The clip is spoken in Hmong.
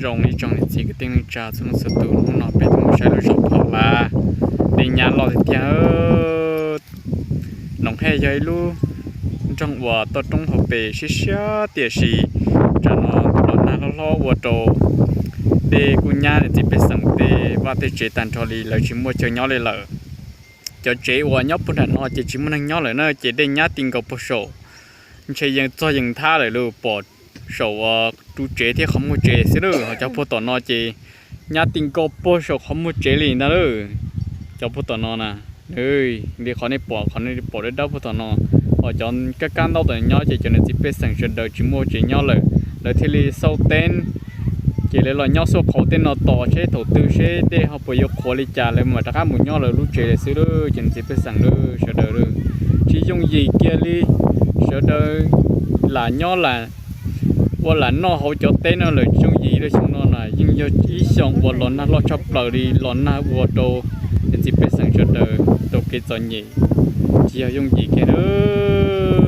Zoo ib tsoom niam txiv kwv tij neej tsa txhua leej txhua tus, hnub no peb tuaj mus saib lub zos Phom Lav, dej nyab loj tiag tiag. Noom Hej yog ib lub nroog uas toj roob hauv pes siab siab, tiam sis tsam no los nag hlob hlob ua rau dej kuj nyab, niam txiv pej xeem tej vaj tej tsev tag nrho li, lawv tsis muaj chaw nyob li lawm. Cov tsev uas nyob puag nram no ces tsis muaj neeg nyob lawm na, ces dej nyab ti nkaus puag saum, ntshe yeej txog yeej thab lawm lauj, pom saum uas ru tsev thiab qhov muag tsev xwb lauj. Ho cov puag tom no ces nyab ti nkaus puag saum qhov muag tsev li ntag lauj. Cov puag tom no na, li qhov nej pom, qhov nej pom dawb dawb puag tom no, ho cov kab kab ntaub tom nyob ces cov niam txiv pej xeem sawv daws tsis muaj tsev nyob lawm, lawv thiaj li xauj teeb, ces lawv los nyob xuaj qhauv tej no tos seb thaum twg seb dej ho puas yuav qhuav li cas lawv mam rov qab mus nyob lawv lub tsev lawm xwb lauj. Cov niam txiv pej xeem lauj, sawv daws lauj, tsis yooj yim kiag li. Sawv daws lam nyob lam ua lam noj hauv cov teb no lawm tsis yooj yim li. Xyoo no na yeej yog ib xyoo uas los nag loj tshaj plaws li, los nag ua rau niam txiv pej xeem sawv daws tau kev txom nyem tsis yog yooj yim kiag lauj.